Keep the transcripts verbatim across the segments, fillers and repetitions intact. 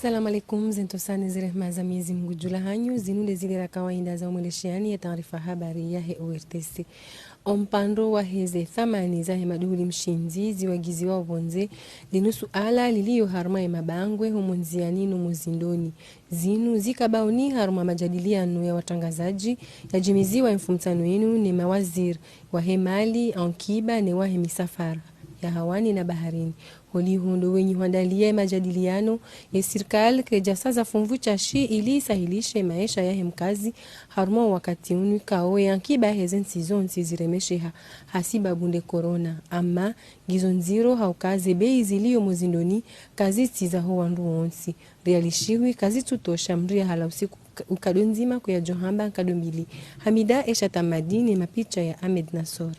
Salamu alaikum, zentosani zirehma za Mwenyezi Mungu dju lahanyu, zinu nde zile za kawaida za umwelesheani ye taarifa habari yahe O R T C. Ompandro waheze thamani zahe maduhuli mshindzi ziwagiziwa opvondze, linu suala lilio harumwa ye mabangwe homo ndziani no mozindoni. Zinu zika baoni harumwa majadiliano ya watrangazadji yadjimiziwa ye mfumtsanu yinu ne mawaziri wahe mali, ankiba ne wahe misafara ya hawani na baharini. Holiho ndo wenyi hwandalia ye majadiliano, ye sirikali kedjasaza fumvu tsashi ili isahilishe maesha yahe mkazi harumwa wakati unu ikao ye ankiba yaheze ntsi zontsi ziremesheha hasibabu nde corona. Ama ngizo ndziro hauka ze bei zilio mozindoni kazitsi zaho wandru wontsi. Riali shihwi kazitsutosha mndru yahala usiku uka-, nkado ndzima kuyadjohamba nkado mbili. Hamida Esha Tamadini, mapicha ya Ahmed Nassor.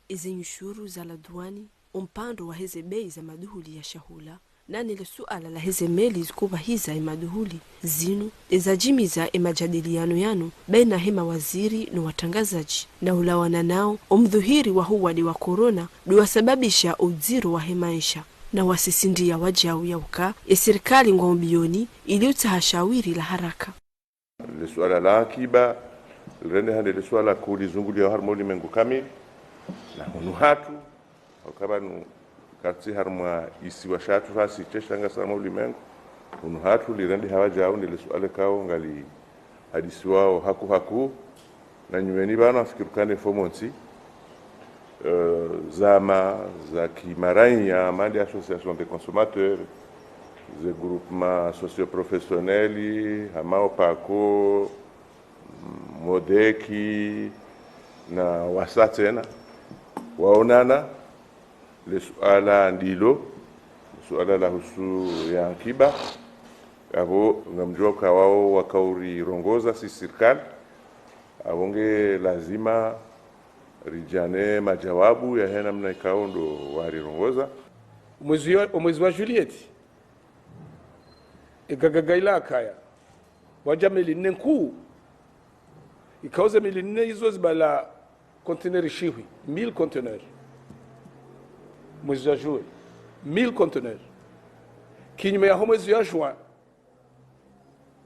Eze nyushuru za la douane, ompandro waheze bei za maduhuli ya shahula, nane le suala laheze meli zikobahiza ye maduhuli, zinu ezadjimiza ye majadiliano yanu baina he mawaziri no watrangazadji, na ulawana nao omdhuhiri waho uwade wa corona ndo wasababisha oudziro wahe maesha, na wasisindia wadjau yauka ye sirikali ngwao mbioni ili utsaha shawiri la haraka. Le suala la ankiba, lirende hande le suala kuu lizunguliao harumwa ulimengu kamili, na hunu hatru, hauka pvanu kartsi harumwa isiwa shatru hasi shesha ngasi harumwa ulimengu, hunu hatru lirende hawadjau nde le suala ikao ngalihadisiwao haku haku, na nyumeni pvanu nafikiri ukana fomontsi, eh, zama za kimarainya, mande association des consommateurs, ze groupement socio-professionnel, hama opako, modeki, na wasa tsena, waonana, le suala ndilo, suala lahusu ye ankiba, apvo ngamdjuao uka wao wakaurirongoza si sirikali, apvo nge lazima ridjane majawabu yahe namna ikao ndo warirongoza. Omwezi wa, omwezi wa juillet, egagaga ila akaya, wadja meli nne nkuu, ikao ze meli nne izo zibala conteneur shihwi, mille conteneurs. Mwezi wa juillet, mille conteneurs. Kinyume yaho mwezi wa juin,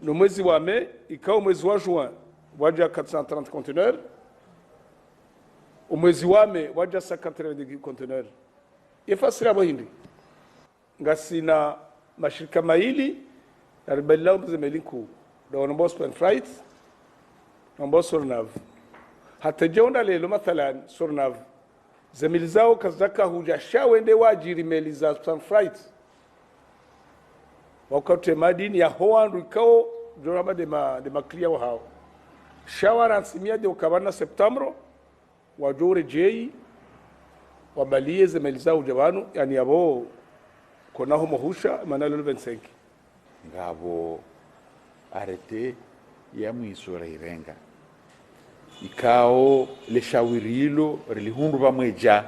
no mwezi wa mai, ikao mwezi wa juin, wadja quatre cent trente conteneurs, omwezi wa mai, wadja cent quatre-vingt-dix conteneurs. Ye fasiri yapvo hindri? Ngasina mashirika mayili, naribalilao ze meli nkuu, ndo wanombao Spain Freight, nombao Sornav. Hata djaonda lelo, mathalan, Sornav, ze meli zao kazidjaka hudja sha wende wadjiri meli za Spain Freight. Wakati madini yaho wandru ikao, djorama nde ma, nde ma clients wahao. Sha waransimia nde ukabana septembre, wadjo uredjei, wabalie ze meli zao udja pvanu, yaani yapvo, konaho mohusha, mana lelo vingt-cinq. Ngapvo arrêté ya mwiso rairenga. Ikao le shawiri ilo rilihundru pvamwedja.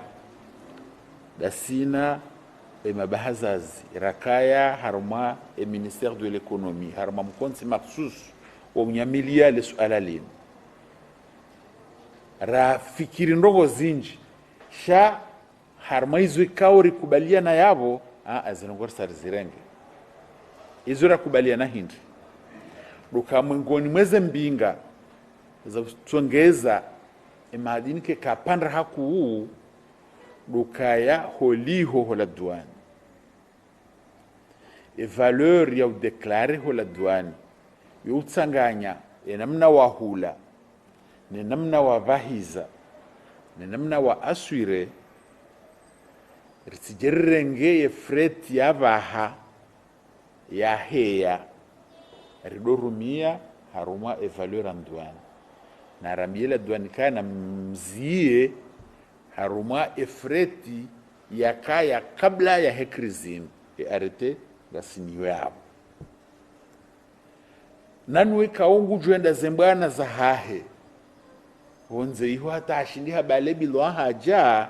Ndasi na emabahazazi rakaya harumwa e ministère de l'économie, harumwa mkontsi makhsus wa unyamilia le suala linu. Rafikiri ndrongoo zindji, sha harumwa izo ikao rikubaliana yapvo, a, a, zinu ngorisa rizirenge. Izo rakubaliana hindri? Ndo uka mwengoni mweze mbinga za utsongeza emadini ke kapvandra hakuu, ndo ukaya holiho ho la douane, e valeur ya udéclarer ho la douane, yo utsanganya e namna wahula, ne namna wapvahiza, ne namna wa assurer, ritsidje rirenge ye fret ya pvaha, ya heya, ridorumia harumwa e valeur en douane. Na rambie la douane kana mzie harumwa e fret yakaya kabla yahe crise inu, e arrêté ngasiniwe yapvo. Nanu ikao ngudjwenda ze mbwana zahahe, pvondze iho hata hashindi habale bilwa hadja,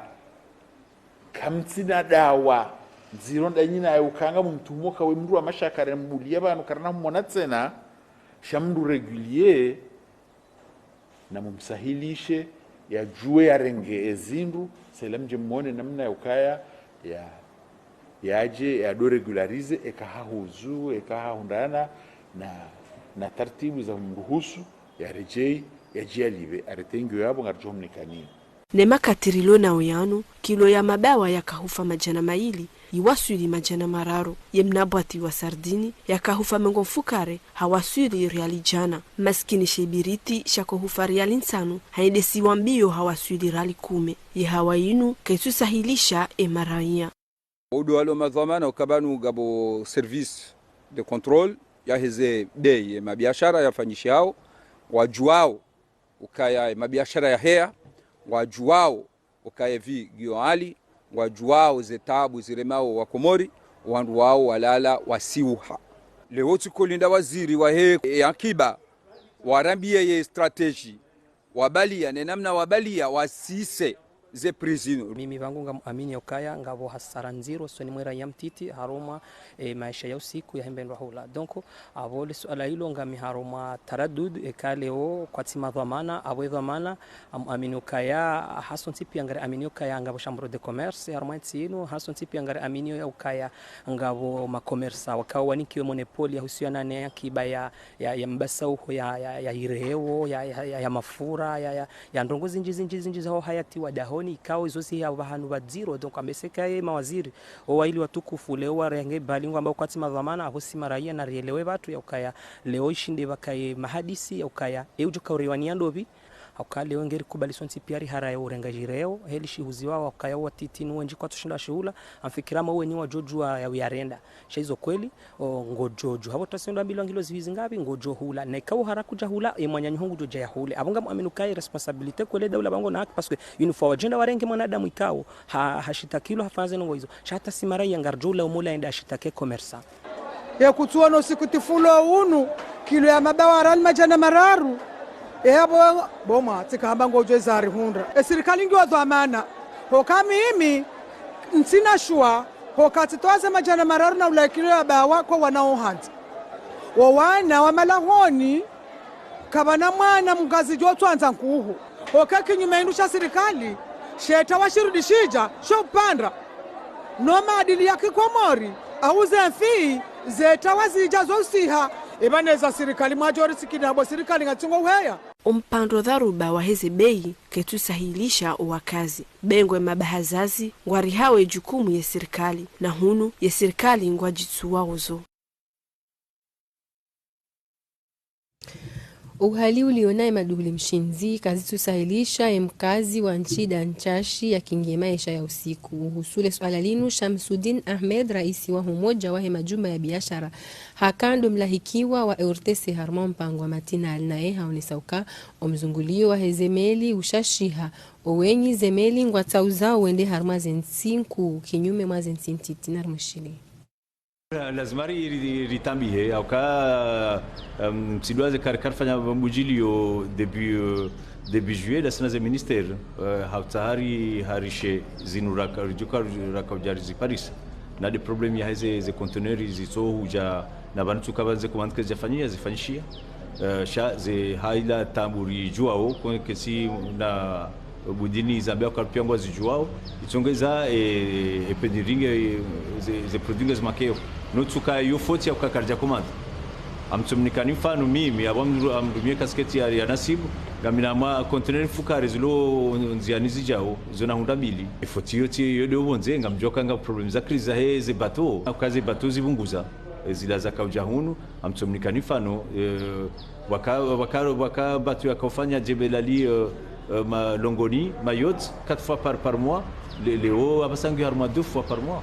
kamtsina dawa ndziro ndanyina ya ukanga mumtuhumo uka we mndru wa mashaka, rembulia pvanu karina humona tsena, sha mndru régulier, na mumsahilishe, yadjuwe yarenge ezindru, sela mdje mwone namna ya ukaya ya Yadje yado régulariser, eka hahuzu, eka hahundrana na, na taratibu za mruhusu, yaredjei, yadje yalipve, arrêté ngiyo yapvo ngaridjo humnikaniyo. Ne makati rilo nayo yanu, kilo ya mabawa yakahufa madjana mayili, yiwaswili madjana mararu, ye mna bwati wa sardini, yakahufa mengo mfukare, hawaswili riali djana. Masikini she biriti, shakohufa riali ntsanu, haendesiwa mbio hawaswili riali kume. Ye hawa yinu, kayitsusahilisha e maraya. Odo walo madhwamana ukaya pvanu ngapvo service de contrôle yaheze bei ye mabiashara yafanyishihao, ngwadjuwao ukaya ye mabiashara yaheya, ngwadjuwao ukaya pvi ngiyo hali, ngwadjuwao ze taabu ziremao Wakomori, wandru wao walala wasiuha. Leo tsikolinda waziri wahe ye ankiba, warambiye ye stratégie, wabaliya, ne namna wabaliya, wasise ze prix zinu. Mimi pvangu ngamuamini ukaya ngapvo hasara ndziro usoni mwe raya mtiti, harumwa, e, maesha ya usiku ya hembe ndwa hula. Donc, apvo le suala lilo ngami harumwa taradud, eka leo kwatsi madhwamana, apvo e dhwamana, amuamini ukaya, hasontsi pia ngariamini ukaya ngapvo chambre de commerce, harumwa ntsi inu, hasontsi pia ngariamini ya ukaya ngapvo makomersa, wakao wanikiwe monopole ya husiana ne ankiba ya ya, ya mbasauho, ya, ya, ya ireo, ya, ya, ya, ya mafura, ya, ya, ya ndrongo zindji, zindji, zindji zaho hayati wa dahoni, ikao izo ziha pvahanu pvadziro. Donc, ambeseka ye mawaziri, o waili watukufu, leo warenge bali ngwamba kwatsi madhwamana, apvo si maraya narielewe pvatru ya ukaya, leo ishinde pvakaye mahadisi ya ukaya, e udjo kauriwani ya ndopvi, hauka leo ngerikubali sontsi pia rihara ya urenga jireo, heli shihuziwa wa ukaya watiti ni wendji kwatsushinda shihula, amfikira ma wenyi wadjodjuwa ya uyarenda. Sha izo kweli, o, ngodjodjo. Hapvo tasi ndo ambilwa ngilo ziwi zingapvi, ngodjo hula. Na ikao hara kudja hula, e mwananyaho ngudjo dja ya hule. Apvo ngamuamini ukaya responsabilité kwele daula pvangu na haki, parce que une fois wadjenda warenge mwanadamu ikao, ha, hashitakilwa hafanya ze ndrongo izo. Sha hata si maraya ngaridjo ula umola yende ashitake commerçant. Ye kutsuona usikitifu lo unu, kilo ya mabawa riali madjana mararu. E apvo, bo mwa, tsika hamba ngodjo eza rihundra. E sirikali ngiyo dhwamana. Hoka mimi, ntsina shuwa, hoka tsitowa ze madjana mararu na ula kilo ya bawa ko wana ohandzi. Wo wana wa malahoni, kapvana mwana mkazi djo tswandza nkuhu. Hoka kinyume indru sha sirikali, sheta washirudi shidja, sho upandra. No maadili ya kikomori, au ze mfi, zeta wazidja zo usiha, eba neza sirikali mwadjo risikini apvo sirikali ngatsungo uheya. Umpandro dharuba waheze bei, kayitsusahilisha owakazi. Bengwe mabahazazi, ngwarihawo e jukumu ye sirikali, na hunu ye sirikali ngwadjitsuwa uzo. Uhali ulio naye maduhuli mshindzi, kazitsusahilisha ye mkazi wa ntsi nda ntsashi ya kinge maesha ya usiku. Uhusu le suala linu, Shamsuddin Ahmed, raisi wa humoja wahe majumba ya biashara, haka ndo mlahikiwa wa O R T C harumwa mpango wa Matinal, naye haonesa uka omzungulio waheze meli ushashiha, owenyi ze meli ngwatsauzao wende harumwa ze ntsi nkuu kinyume mwa ze ntsi ntiti. Nari mwishiliye. Lazima ri, ri, ri, ritambihe, hauka, em, tsidwaze kari, karifanya mbudjilio depuis, euh, depuis juillet, ndasi na ze ministère, euh, hauta hari, harishe zinu raka, ridjuka raka udja riziparisa. Na nde problème yaheze, ze conteneur zitso hudja, na pvanu tsuka pvanu ze commande kazidjafanyiha, zifanyishiha. Eh, sha ze haila taabu ridjuwao, ko kesi na budini zambia kwa pia ngwazidjuwao, itsongeza, eh, e pending, eh, ze, ze produits ngazimakeo. No tsuka yo foti ya uka karidja commande. Amtsomnikani mfano mimi, apvo amru-, amrumie kasketi ya, ya Nasibu, ngamina ma conteneur mfukare zilo ndziani zidjao, zo na hundra mbili. E foti yo tsi, yo nde opvondze, ngamdjuwa uka nga problème za crise zahe ze bateau, uka ze bateau zipvunguza, eh, zila zaka udja hunu, amtsomnikani mfano, eh, waka, waka, waka bateau yaka ufanya Djebel Ali, eh, eh, ma Longoni, Mayotte, quatre fois par, par mois, le, leo apvasa ngiyo harumwa deux fois par mois.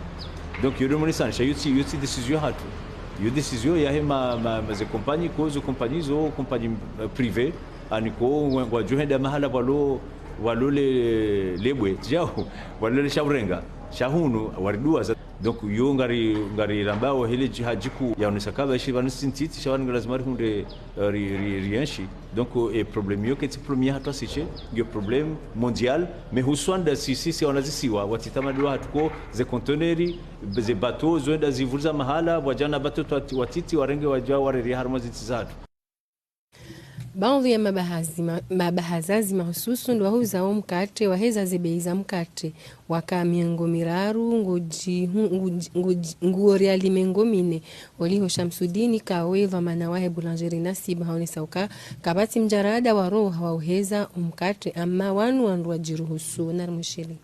Donc, yo nde monesani, sha yo tsi, yo tsi décision hatru. Yo décision yahe ma, ma, ma ze compagnie, ko zo compagnie zo, compagnie, eh, privée, ani ko ngwa, ngwadjo henda mahala pvwalo, pvwalo le, lebwe, djao, pvwalo le sha urenga, sha hunu, wariduwaza. Donc, yo ngari, ngarirambao hele dji-, hadjiku yaonesa kaba ishi pvanu si ntiti, sha pvanu ngalazima rihundre, eh, ri, ri, rienshi. Donc, eh, problème yo kayitsi problème yahatru asishe, ngiyo problème mondial, mais huswanda sisi, si wanazisiwa, watiti madula hatru ko, ze conteneur, ze bateau, zo enda zivuliza mahala, wadja na bateau twa-, watiti, warenge wadja, wareri harumwa zintsi zahatru. Baadhwi ya mabahazi ma- mabahazazi mahususu ndo wahuzao mkatre, waheza ze bei za mkatre, waka mengo miraru, nguji- hu- nguji- nguji- nguo riali mengo mine. Oliho Shamsudini kawe dhwamana wahe boulangerie Nasib haonesa uka kapvatsi mjarada wa roha wa uheza omkatre, ama wanu wandru wajiruhusu. Nari mwishili.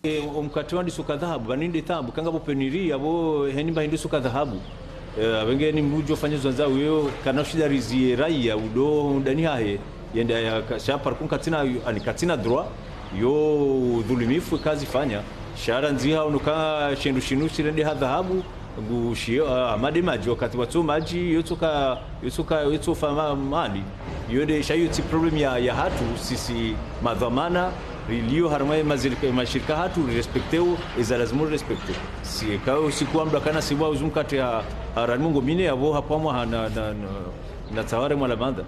E, omkatre wandisa uka dhahabu, pvanu nde taabu, kanga pvo pénurie, apvo heni mba hindisa uka dhahabu. E, apvenge ni mdru udjo fanya zo wandzao uyo, kana ushidarizi ye raiya, udo ndani hahe, yenda ya ka- sha par contre katsina, ani katsina droit, yo udhulumifu kazifanya. Sha randzi ha unuka shindru shinu shirende ha dhahabu, ngushio, ah, amade madji, wakati watso madji, yotsoka, yotsoka, yotsofa ma- mali. Yo nde, sha yo tsi problème ya, ya hatru, sisi madhwamana, rilio harumwa ye mazirika- mashirika hatru, rirespecteo, eza lazimu rirespecte. Si, eka usiku wa mdru akana sibwa uzu mkatre ha, ha rani mengo mine, apvo hapvamwa ha na, na, na, na tsaware mwa la banda.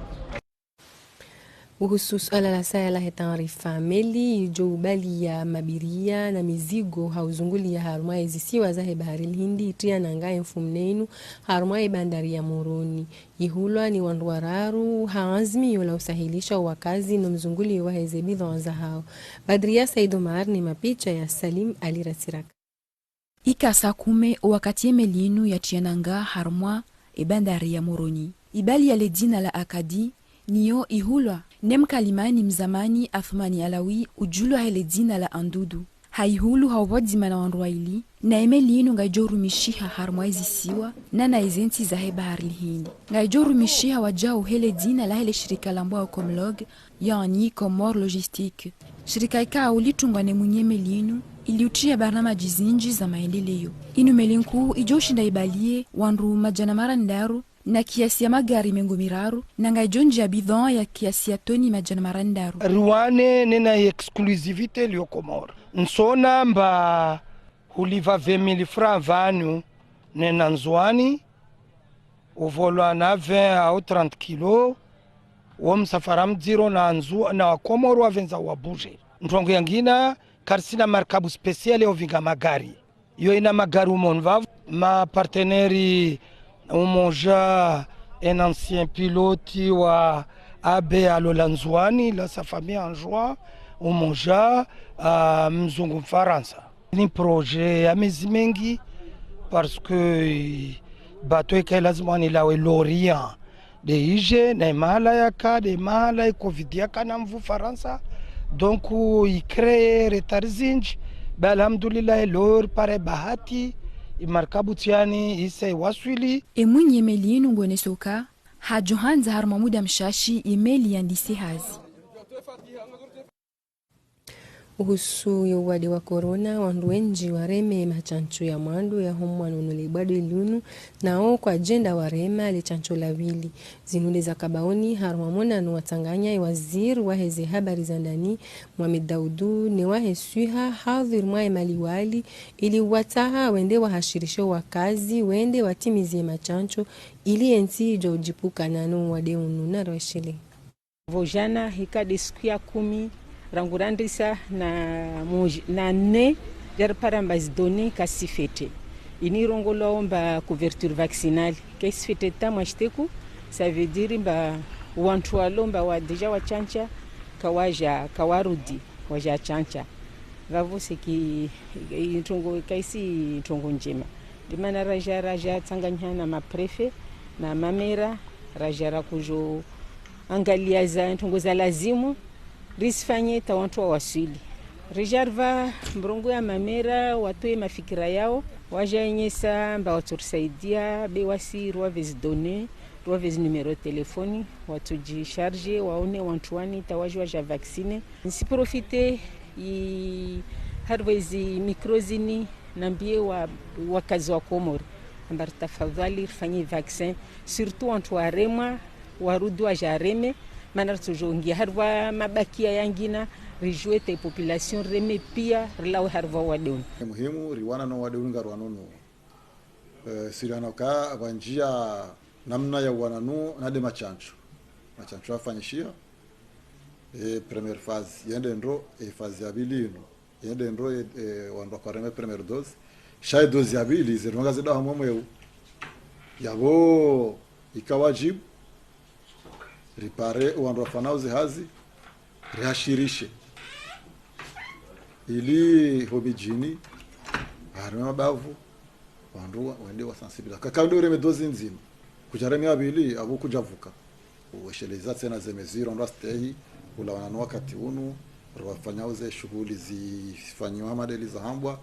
Uhusu suala la saya lahe taarifa, meli idjo ubaliya mabiria na mizigo ha uzunguliya harumwa ezisiwa zahe bahari l'Hindi itriya nanga emfumnne inu harumwa ebandari ya Moroni. Ihulwa ni wandru wararu ha azimio la usahilisha owakazi no mzunguliyo waheze bidhwaa zahao. Badria Said Omar ne mapicha ya Salim Ali Ratsiraka. Ika saa kume owakati emeli inu yatriya nanga harumwa ebandari ya Moroni. Ibaliya le dzina la Akadi, niyo ihulwa ne mkalimani mzamani Athumani Alawi udjulwa he le dzina la Andudu. Haihulu ha upvwadzima na wandru waili, na emeli inu ngaidjo rumishiha harumwa ezisiwa, na na ezentsi zahe bahari l'Hindi. Ngaidjo rumishiha wadjau he le dzina lahe le shirika lambwao Comlog, yaani Comores Logistique. Shirika ikao litungwa ne mwenye meli inu, ili utriya barnamaji zindji za maendeleo. Inu meli nkuu idjo ushinda ibaliye wandru madjana mararu na kiasi ya magari mengo miraru, na ngaidjo ndjiya bidhwaa ya kiasi ya toni madjana mararu. Riwane nena exclusivité liyo Comores. Nsona mba huliva vingt mille francs pvanu nena Ndzuani, uvolwa na vingt au trente kilos, wo msafara mdziro na Ndzu- na Wakomori wavendza wabuje. Ntrongo yangina, karisina markabu spécial ya uvinga magari. Yo ina magari umoni vavo. Ma partenaire umoja, un ancien pilote wa A B alola Ndzuani, la sa famille en joie, umoja, ah, mzungu Mfaransa. Ni projet ya mezi mengi, parce que bateau ika lazima nilawe Lorient. Nde ije, na imahala yaka, nde imahala i covid yaka na mvu Faransa. Donc, i créer retard zindji. Be alhamdulillah, leo ripare bahati, i markabu tsiani, isa iwaswili. Emwenye meli inu ngonesoka, hadjo handza harumwa muda mshashi, ye meli yandise hazi. Uhusu yo uwade wa corona, wandru wendji wareme matsantso ya mwando ya homwa nono le bwade linu, nao kwadjenda warema le tsantso la pvili. Zinu nde zaka baoni harumwa monano watsanganya ye waziri waheze habari za ndani, Mohamed Daoudou, ne wahe swiha, hadhwir mwa ye maliwali, ili uwatsaha wende wahashirishe wakazi, wende watimizie matsantso, ili yentsi idjo udjipvuka nano uwade unu. Nari washile. Pvo jana hika nde siku ya kumi, rangu randrisa na moj- na nne, djaripara mba zi données kazisi fêté. Ini irongolwao mba couverture vaccinale kaisi fêté ta mwa shiteku, ça veut dire mba wantru walo mba wa déjà watsantsa, kawaja, kawarudi, waja tsantsa. Vavo c'est que, i ntrongo, kaisi ntrongo ndjema. Ndemana raja, raja tsanganyihana ma préfet, na mamera, raja rakujo angalia za ntrongo za lazimu, risifanye ta wantru wawaswili. Rija riva mrongo ya mamera, watowe mafikira yao, waja enyesa mba watsorisaidia, be wasi riwave zi données, riwave zi numéro téléphone, watsodjisharge, waone wantru wani, ta waji waja vacciné. Nisi profité, i, harumwa ezi micro zini, nambie wa, wakazi wa Komori, amba ritafadhwali rifanye vaccin, surtout wantru waremwa, warudi waja reme, mana ritsojo ngia harumwa mabakia yangina, rijue ta population reme pia, rilawe harumwa uwade unu. Muhimu, riwana no uwade unu ngarwano no. Eh, sirihana uka pvwandjia namna ya uwana nu na nde matsantso. Matsantso yafanyishiha. E première phase, yende ndro, e phase ya pvili inu. Yende ndro, e, e, wandru wakwareme première dose. Sha e dose ya pvili, zirunga zida hamwe mweu. Yapvo, ika wajibu. Ripare wandru wafanyao ze hazi, riashirishe. Ili ho midjini, harumwa mabavu, wandru wa-, wende wasensibilisé. Kaka ndo ureme dozi ndzima. Kudjareme ya pvili, apvo kudjavuka. Uwesheleza tsena ze mesures, wandru wastehi, ulawana no wakati unu, riwafanyao ze shughuli zifanyiwa madeli zahambwa.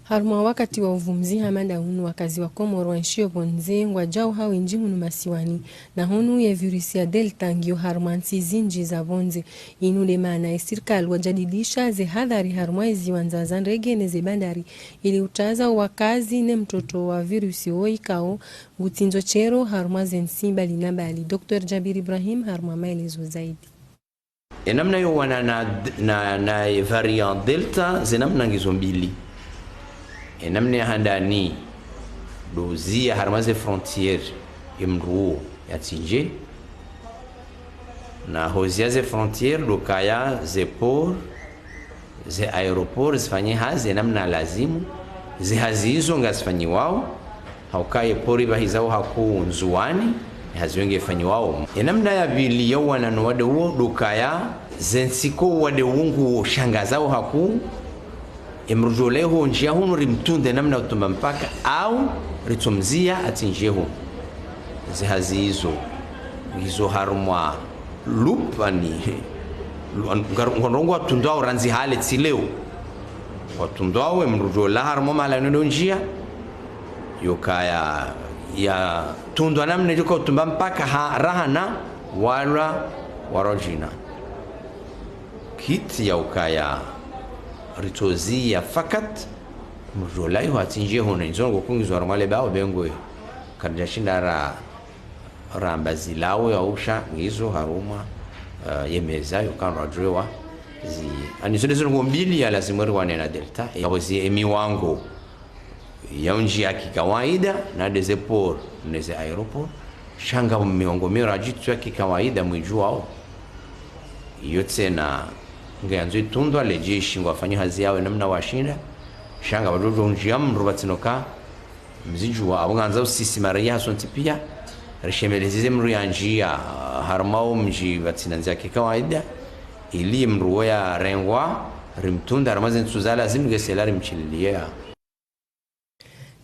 Harumwa wakati wa uvumzi hama nda unu, wakazi wa Komori waenshio pvondze ngwadjao ha wendji hunu masiwani, na hunu ye virus ya Delta ngiyo harumwa ntsi zindji za pvondze. Inu nde maana ye sirikali wajadidisha ze hadhari harumwa ye ziwandza za ndege ne ze bandari, ili utaza wakazi ne mtoto wa virus wo ikao ngutsindzo shero harumwa ze ntsi mbali na mbali. Docteur Jabir Ibrahim harumwa maelezo zaidi. E namna yo wana na, na, na e variant Delta, ze namna ngizo mbili. E namna ya handani, ndo uzia harumwa ze frontières, ye mndru uwo yatsindje. Na ho uzia ze frontières, ndo ukaya ze port, ze aéroport, zifanye hazi, e namna lazimu, ze hazi izo ngazifanyiwao, hauka ye port ipvahizao hakuu Ndzuwani, hazi yo ngefanyiwao. E namna ya pvili ya uwana no wade uwo, ndo ukaya ze ntsi ko wade uwo nguwo shangazao hakuu, e mndru djo leho ndjia hunu rimtunde namna utumba mpaka, au ritsomzia atsindje hunu. Ze hazi izo, izo harumwa lup ani, lu-, an-, ngar-, ngondrongo watundwao randzi hale tsi leo. Watundwao e mndru djo laha harumwa mahala yinu ndjia, yo ukaya yatundwa namna djo ka utumba mpaka ha, raha na walwa warojina. Kiti ya ukaya ritsozia fakat, mndru djo laha iho atsindje hunu, indzo ngo kungizo harumwa le bao bengwe. Karidja shinda ra ramba zilawo ya usha ngizo harumwa, eh, ye meza yo kandra djwewa. Zi, ani zo nde zo ngo mbili ya lazimu riwane na Delta. Ya hozi e miwango ya undjia kikawaida, na nde ze port, ne ze aéroport. Sha nga miwango miraru djitsu ya kikawaida mwidjuwao. Iyo tsena ngeyandzo itundwa, le jeshi ngwafanyao hazi yawo namna washinda. Sha nga pvadjo djo undjia mndru pvatsina uka mzidjuwa, apvo ngandzao sisi maraya hasontsi pia, rishemeleze ze mndru yandjia, ah, harumwa o mdji pvatsina ndzia kikawaida, ili mndru wo yarengwa, rimtunde harumwa ze ntsu za lazimu, nge sela rimshililie.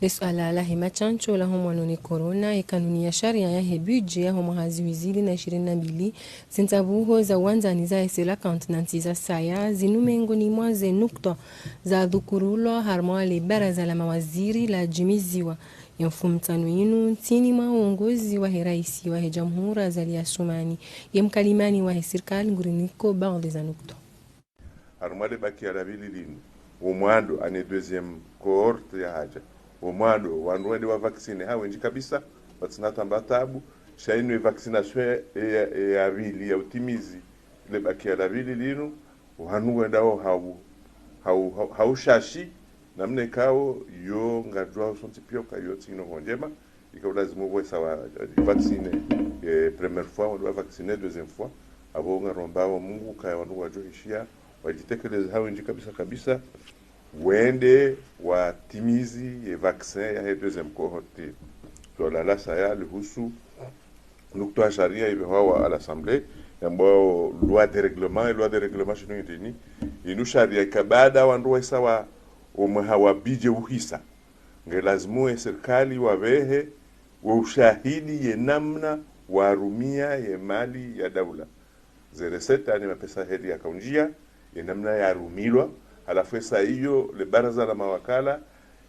Le suala lahe mashantsho la ho mwana ne corona, ye kanuni ya sharia yahe budget ya ho mwaha zihwi zili na ishirini na mbili, ze ntsapvuho za wandzani za ese la kaunti na ntsi za saya, zinu mengoni mwa ze nukta zadhukurulwa harumwa le baraza la mawaziri ladjimiziwa ye mfumotsanu yinu, ntsini mwa uongozi wahe raisi wahe jamhuri Azali Assoumani. Ye mkalimani wahe sirikali nguriniko baadhwi za nukta. Harumwa le bakia la pvili linu, wo mwando, ani deuxième cohorte yahadja, wo mwando, wandru wende wa vacciner ha wendji kabisa, pvatsina tamba tabu, sha inu ye vaccination ya, ya, ya pvili ya utimizi, le bakia la pvili linu, wanu wendao hau, hau, hau, hau shashi, namna ikao, yo ngadjuwa usontsi pia uka yo tsi ino ho ndjema, ikao lazimu pvo esa wa, eh, vacciner, eh, première fois, wende wa vacciner deuxième fois, apvo ngarombao Mungu ukaya wanu wadjo hishia, wadjitekeleze ha wendji kabisa kabisa, wende watimizi ye vaccin yahe deuxième cohorte. Suala la saya lihusu nukta ya sharia ipvehwa à l'Assemblée, yambwao loi de règlement, loi de règlement shinu ndini, inu sharia ika baada wandru waisa wa, o mwaha wa budget uhisa, nge lazimu ye sirikali wapvehe wo ushahidi ye namna warumia ye mali ya daula. Ze recette ani mapesa heli yakaundjia, ye namna yarumilwa, halafu esa iyo le baraza la mawakala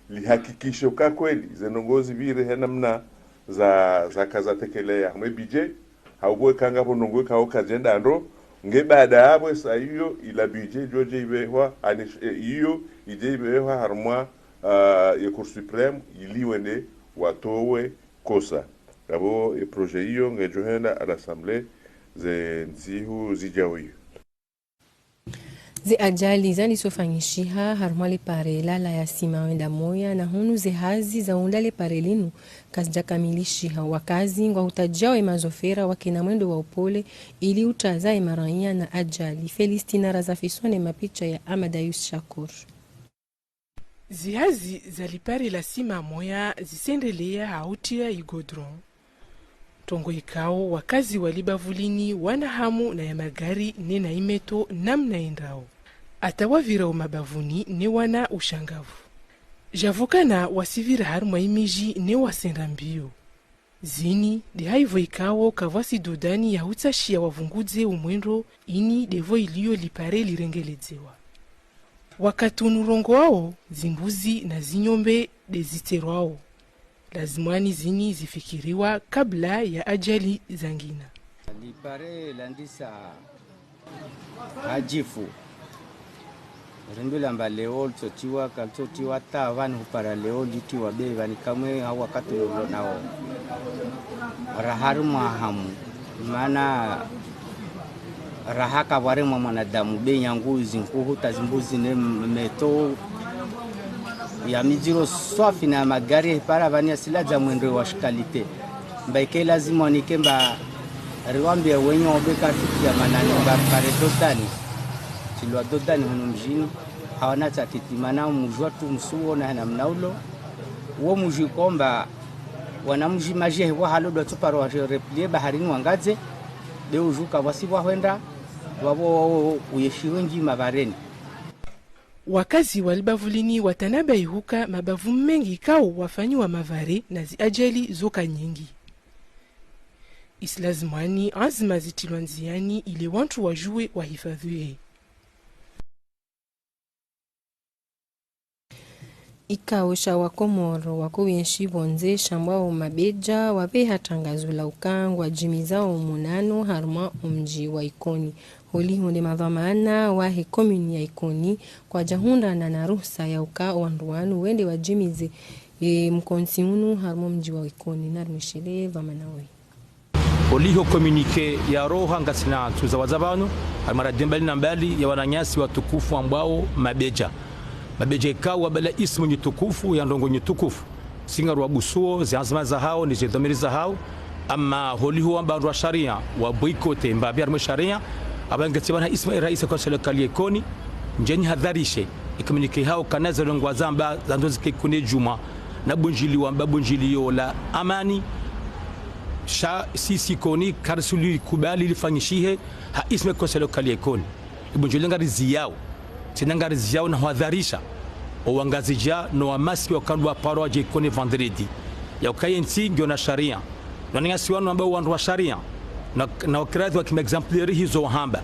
lihakikishe uka kweli ze ndrongoo zipvire he namna za, zaka zatekeleya mwe budget, hau pvo eka ngapvo ndrongoo ikao kazenda ndro, nge baada yapvo esa iyo ila budget djodje ipvehwa, ani, eh, iyo idje ipvehwa harumwa, ah, ye Cour suprême, ili wende watowe kosa. Apvo ye projet iyo ngedjo henda à l'Assemblée ze ntsihu zidjao iyo. Ze ajali zandisa ufanyishiha harumwa le pare la la ya sima wenda moya, na hunu ze hazi za unda le pare linu kazidjakamilishiha. Wakazi ngwahutadjiao ye mazofera wakena mwendo wa upole ili utaza ye maraya na ajali. Felistina Razafiswa ne mapicha ya Amadayus Shakur. Zihazi za lipare la sima moya zisendeleya ha utriya igodron. Trongo ikao wakazi wa libavulini wana hamu na ya magari ne na imeto namna indrao. Ata wavirao mabavuni ne wana ushangavu. Djavukana wasivira harimwa imiji ne wasenda mbio. Zini de haivo ikao kavwasi dodani ya hutsashia wavungudze umwendro ini devo ilio lipare lirengeledzewa. Wakati unu rongoao, zimbuzi na zinyombe de zitserwao. Lazimwani zini zifikiriwa kabla ya ajali zangina. Lipare landisa hadjifu. Rimbi lamba leo litsotiwa, kalitsotiwa ta vani hupara leo litiwa be vani kamwe hau wakati lolo nao. Raha rimwa hamu. Mana raha kavwaremwa mwanadamu be nyangu izi nkuhu ta zimbuzi ne m-, meto ya midziro swafi na magari hipara vani ya siladza mwendro wa shikalite. Mba ike lazima wanike mba riwambia wenye wabe katukia manani mba pare dodani. Tilwa dodani hunu mjini. Hawana tsakiti mana mujua tu msuo na hena mnaulo. Wo muji komba wana muji maji ya hewa halo dwa tsuparo wa replie baharini wangadze. Be ujuka wasi wahwenda. Wavo uyeshi wengi mavareni. Wakazi wa libavulini watanabahi huka mabavu mengi kao wafanyiwa mavare na ziajali zoka nyingi. Isilazimwani anzima zitilwa ndziani ile wantru wajue wahifadhwihe. Ikao sha Wakomoro wako wenshi pvondze shambwao Mabedja wapeha tangazo la uka ngwadjimizao munano harumwa omdji wa Ikoni. Holiho nde madhwamana wahe komini ya Ikoni kwadjahundrana na ruhusa ya uka wandru wanu wende wadjimize, e, mkontsi unu harumwa omdji wa Ikoni. Narimwishile dhwamana woyi. Holiho communiqué ya roha ngasina ntsu za wadza pvanu, harumwa radio mbali na mbali ya wananyasi watukufu wambwao Mabedja. Mabedja ikao wabala ismu nyi tukufu ya ndrongo nyi tukufu. Singa rwabusuo, zi anzima zahao, ni zidhwamiri zahao. Ama holiho wamba wandru wa sharia, wa boycotté, mba pvi harumwa sharia. Aba ngetsi pvanu ha ismu ya raisi ya conseil local ya Ikoni. Ndjeni hadharishe, i communiqué hao kana zalongwa zamba, zandro zike kune djumwa. Na bundjili wamba bundjili yola amani. Sha sisi Ikoni, karisuli kubali lifanyishihe, ha ismu ya conseil local ya Ikoni. Ibundjili ngariziyao. Tsena ngariziyao na hwadharisha owangazidja no wamasi wakandru waparo wadje Ikoni vendredi. Ya uka yentsi ngiyo na sharia. No wananyasi wanu wamba wandru wa sharia. Na, na wakiradhi wa kima exemplaire hizo wahamba.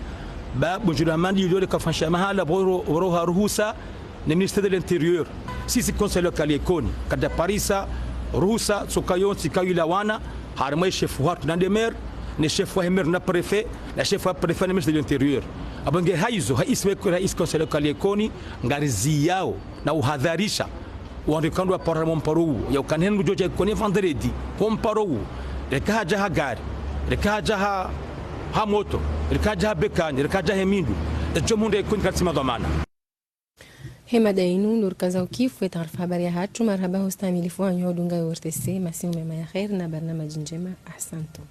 Ba bundjili hamandi ilio lika fanyisha mahala pvo ro-, pvo roha ruhusa ne ministère de l'Intérieur. Sisi conseil local ya Ikoni. Kada parisa ruhusa tsoka yontsi kawilawana. Harumwa shefu hatru na nde maire, ne shefu wa maire na préfet, na shefu wa préfet na ministre de l'Intérieur. Abo nge haizo, ha ismu ya raisi conseil local ya Ikoni, ngariziyao na uhadharisha wandru ikandru waparo harumwa mparo uwo, ya uka nde hendru djodja Ikoni vendredi, ho mparo uwo, reka hadja ha gari, reka hadja ha, ha moto, reka hadja ha bekani, reka hadja he mindru, edjo mhundra Ikoni karitsi madhwamana. He mada inu ndo rikaza ukifu ye taarifa habari yahatru. Marahaba ho ustahamilifu wanyu wa udunga yo O R T C. Masihu mema ya kheri na barnamaji ndjema. Ahsantum.